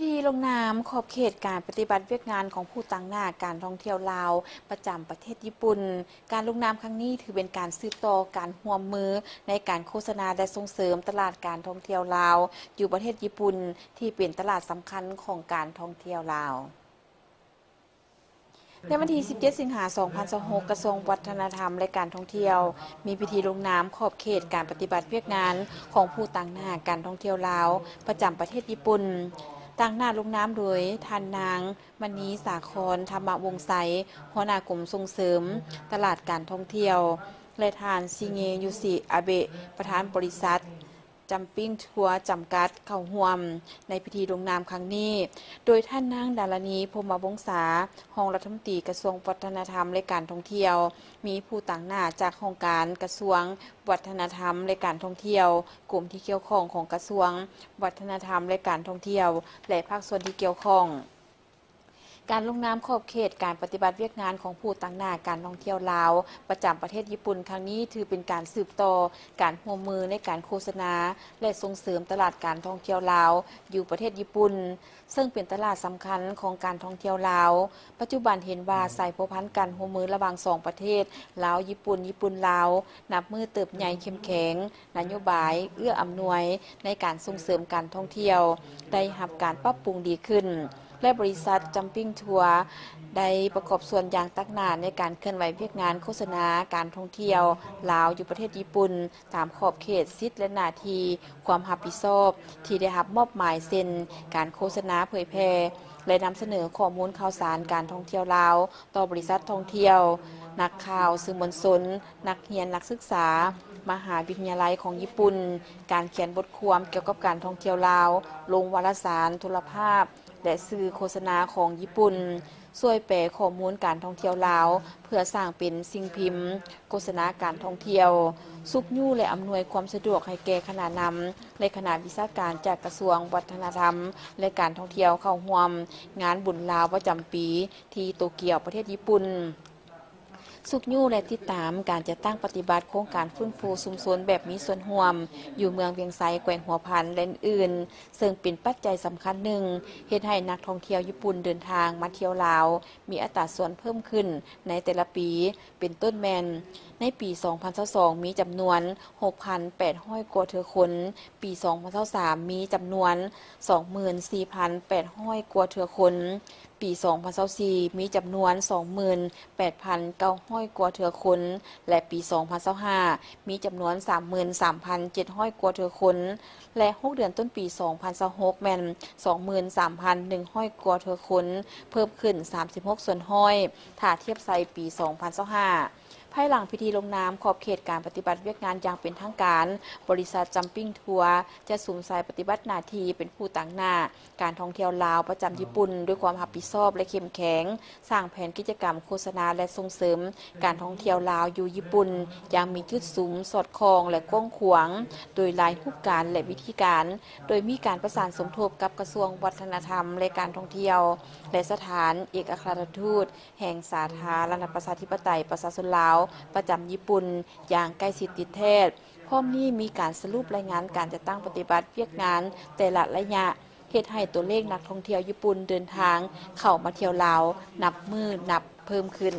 ທີ່ລົງນາມຂອບເຂດການປະຕິບັດວຽກງານຂອງຜູ້ຕາງໜ້າການທ່ອງທ່ຽວລາວປະຈຳປະເທດຍີ່ປຸ່ນ. ການລົງນາມຄັ້ງນີ້ຖືເປັນການສືບຕໍ່ການຮ່ວມມືໃນການໂຄສະນາ ແລະ ສົ່ງເສີມຕະຫຼາດການທ່ອງທ່ຽວລາວຢູ່ປະເທດຍີ່ປຸ່ນ ທີ່ເປັນຕະຫຼາດສຳຄັນຂອງການທ່ອງທ່ຽວລາວ. ໃນວັນທີສິບເຈັດ ສິງຫາ ສອງພັນຊາວຫົກ ກະຊວງວັດທະນະທຳ ແລະ ການທ່ອງທ່ຽວ ມີພິທີລົງນາມຂອບເຂດການປະຕິບັດວຽກງານຂອງຜູ້ຕາງໜ້າການທ່ອງທ່ຽວລາວປະຈຳປະເທດຍີ່ປຸ່ນ. ຕາງໜ້າລົງນາມໂດຍທ່ານນາງ ມະນີສາຄອນ ທຳມະວົງໄຊ ຫົວໜ້າກົມສົ່ງເສີມຕະຫຼາດການທ່ອງທ່ຽວ ແລະ ທ່ານ ຊິເງຍຢູຊິ ອາເບະ ປະທານບໍລິສັດ ຈຳປິ້ງທົວ ຈຳກັດ ເຂົ້າຮ່ວມໃນພິທີລົງນາມຄັ້ງນີ້ ໂດຍທ່ານນາງ ດາລານີ ພົມມະວົງສາ ຮອງລັດຖະມົນຕີກະຊວງວັດທະນະທຳ ແລະ ການທ່ອງທ່ຽວ, ມີຜູ້ຕາງໜ້າຈາກຫ້ອງການກະຊວງວັດທະນະທຳ ແລະ ການທ່ອງທ່ຽວ, ກົມທີ່ກ່ຽວຂ້ອງຂອງກະຊວງວັດທະນະທຳ ແລະ ການທ່ອງທ່ຽວ ແລະ ພາກສ່ວນທີ່ກ່ຽວຂ້ອງ. ການລົງນາມຂອບເຂດການປະຕິບັດວຽກງານຂອງຜູ້ຕາງໜ້າການທ່ອງທ່ຽວລາວປະຈຳປະເທດຍີ່ປຸ່ນຄັ້ງນີ້ ຖືເປັນການສືບຕໍ່ການຮ່ວມມືໃນການໂຄສະນາ ແລະ ສົ່ງເສີມຕະຫຼາດການທ່ອງທ່ຽວລາວຢູ່ປະເທດຍີ່ປຸ່ນ, ເຊິ່ງເປັນຕະຫຼາດສຳຄັນຂອງການທ່ອງທ່ຽວລາວ. ປັດຈຸບັນເຫັນວ່າສາຍພົວພັນການຮ່ວມມືລະຫວ່າງສອງປະເທດ ລາວ-ຍີ່ປຸ່ນ, ຍີ່ປຸ່ນ-ລາວ ນັບມື້ເຕີບໃຫຍ່ເຂັ້ມແຂງ, ນະໂຍບາຍເອື້ອອຳນວຍໃນການສົ່ງເສີມການທ່ອງທ່ຽວໄດ້ຮັບການປັບປຸງດີຂຶ້ນ ແລະ ບໍລິສັດ ຈຳປິ້ງທົວ ໄດ້ປະກອບສ່ວນຢ່າງຕັກໜ້າໃນການເຄື່ອນໄຫວວຽກງານໂຄສະນາການທ່ອງທ່ຽວລາວຢູ່ປະເທດຍີ່ປຸ່ນ ຕາມຂອບເຂດສິດ ແລະ ໜ້າທີ່ຄວາມຮັບຜິດຊອບທີ່ໄດ້ຮັບມອບໝາຍ ເຊັ່ນ ການໂຄສະນາເຜີຍແຜ່ ແລະ ນຳສະເໜີຂໍ້ມູນຂ່າວສານການທ່ອງທ່ຽວລາວຕໍ່ບໍລິສັດທ່ອງທ່ຽວ, ນັກຂ່າວ, ສື່ມວນຊົນ, ນັກຮຽນນັກສຶກສາມະຫາວິທະຍາໄລຂອງຍີ່ປຸ່ນ, ການຂຽນບົດຄວາມກ່ຽວກັບການທ່ອງທ່ຽວລາວ ລົງວາລະສານ, ໂທລະພາບ ແລະ ສື່ໂຄສະນາຂອງຍີ່ປຸ່ນ, ຊ່ວຍແປຂໍ້ມູນການທ່ອງທ່ຽວລາວ ເພື່ອສ້າງເປັນສິ່ງພິມໂຄສະນາການທ່ອງທ່ຽວ, ຊຸກຍູ້ ແລະ ອຳນວຍຄວາມສະດວກໃຫ້ແກ່ຄະນະນຳ ແລະ ຄະນະວິຊາການຈາກກະຊວງວັດທະນະທຳ ແລະ ການທ່ອງທ່ຽວເຂົ້າຮ່ວມງານບຸນລາວປະຈຳປີທີ່ໂຕກຽວ ປະເທດຍີ່ປຸ່ນ. ຊຸກຍູ້ ແລະ ຕິດຕາມການຈັດຕັ້ງປະຕິບັດໂຄງການຟື້ນຟູຊຸມຊົນແບບມີສ່ວນຮ່ວມ ຢູ່ເມືອງວຽງໄຊ, ແຂວງຫົວພັນ ແລະ ອື່ນໆ ເຊິ່ງເປັນປັດໄຈສຳຄັນໜຶ່ງ ເຮັດໃຫ້ນັກທ່ອງທ່ຽວຍີ່ປຸ່ນເດີນທາງມາທ່ຽວລາວ ມີອັດຕາສ່ວນເພີ່ມຂຶ້ນໃນແຕ່ລະປີ ເປັນຕົ້ນແມ່ນ ໃນປີສອງພັນຊາວສອງ ມີຈຳນວນຫົກພັນແປດຮ້ອຍກວ່າເທື່ອຄົນ, ປີສອງພັນຊາວສາມ ມີຈຳນວນສອງໝື່ນສີ່ພັນແປດຮ້ອຍກວ່າເທື່ອຄົນ, ປີສອງພັນຊາວສີ່ ມີຈຳນວນສອງໝື່ນແປດພັນເກົ້າຮ້ອຍກວ່າເທື່ອຄົນ ແລະ ປີສອງພັນຊາວຫ້າ ມີຈຳນວນສາມໝື່ນສາມພັນເຈັດຮ້ອຍກວ່າເທື່ອຄົນ ແລະ ຫົກເດືອນຕົ້ນປີສອງພັນຊາວຫົກ ແມ່ນສອງໝື່ນສາມພັນໜຶ່ງຮ້ອຍກວ່າເທື່ອຄົນ, ເພີ່ມຂຶ້ນສາມສິບຫົກສ່ວນຮ້ອຍ ຖ້າທຽບໃສ່ປີສອງພັນຊາວຫ້າ. ພາຍຫຼັງພິທີລົງນາມຂອບເຂດການປະຕິບັດວຽກງານຢ່າງເປັນທາງການ, ບໍລິສັດ ຈຳປິ້ງທົວ ຈະສຸມໃສ່ປະຕິບັດໜ້າທີ່ເປັນຜູ້ຕາງໜ້າການທ່ອງທ່ຽວລາວປະຈຳຍີ່ປຸ່ນ ດ້ວຍຄວາມຮັບຜິດຊອບ ແລະ ເຂັ້ມແຂງ, ສ້າງແຜນກິດຈະກຳໂຄສະນາ ແລະ ສົ່ງເສີມການທ່ອງທ່ຽວລາວຢູ່ຍີ່ປຸ່ນ ຢ່າງມີຈຸດສຸມ, ສອດຄ່ອງ ແລະ ກວ້າງຂວາງ ໂດຍຫຼາຍຮູບການ ແລະ ວິທີການ, ໂດຍມີການປະສານສົມທົບກັບກະຊວງວັດທະນະທຳ ແລະ ການທ່ອງທ່ຽວ ແລະ ສະຖານເອກອັກຄະລັດຖະທູດ ແຫ່ງສາທາລະນະປະຊາທິປະໄຕປະຊາຊົນລາວ ປະຈຳຍີ່ປຸ່ນ ຢ່າງໃກ້ຊິດຕິດແທດ. ພ້ອມນີ້ມີການສະຫຼຸບລາຍງານການຈັດຕັ້ງປະຕິບັດວຽກງານແຕ່ລະໄລຍະ, ເຮັດໃຫ້ຕົວເລກນັກທ່ອງທ່ຽວຍີ່ປຸ່ນເດີນທາງເຂົ້າມາທ່ຽວລາວ ນັບມື້ນັບເພີ່ມຂຶ້ນ.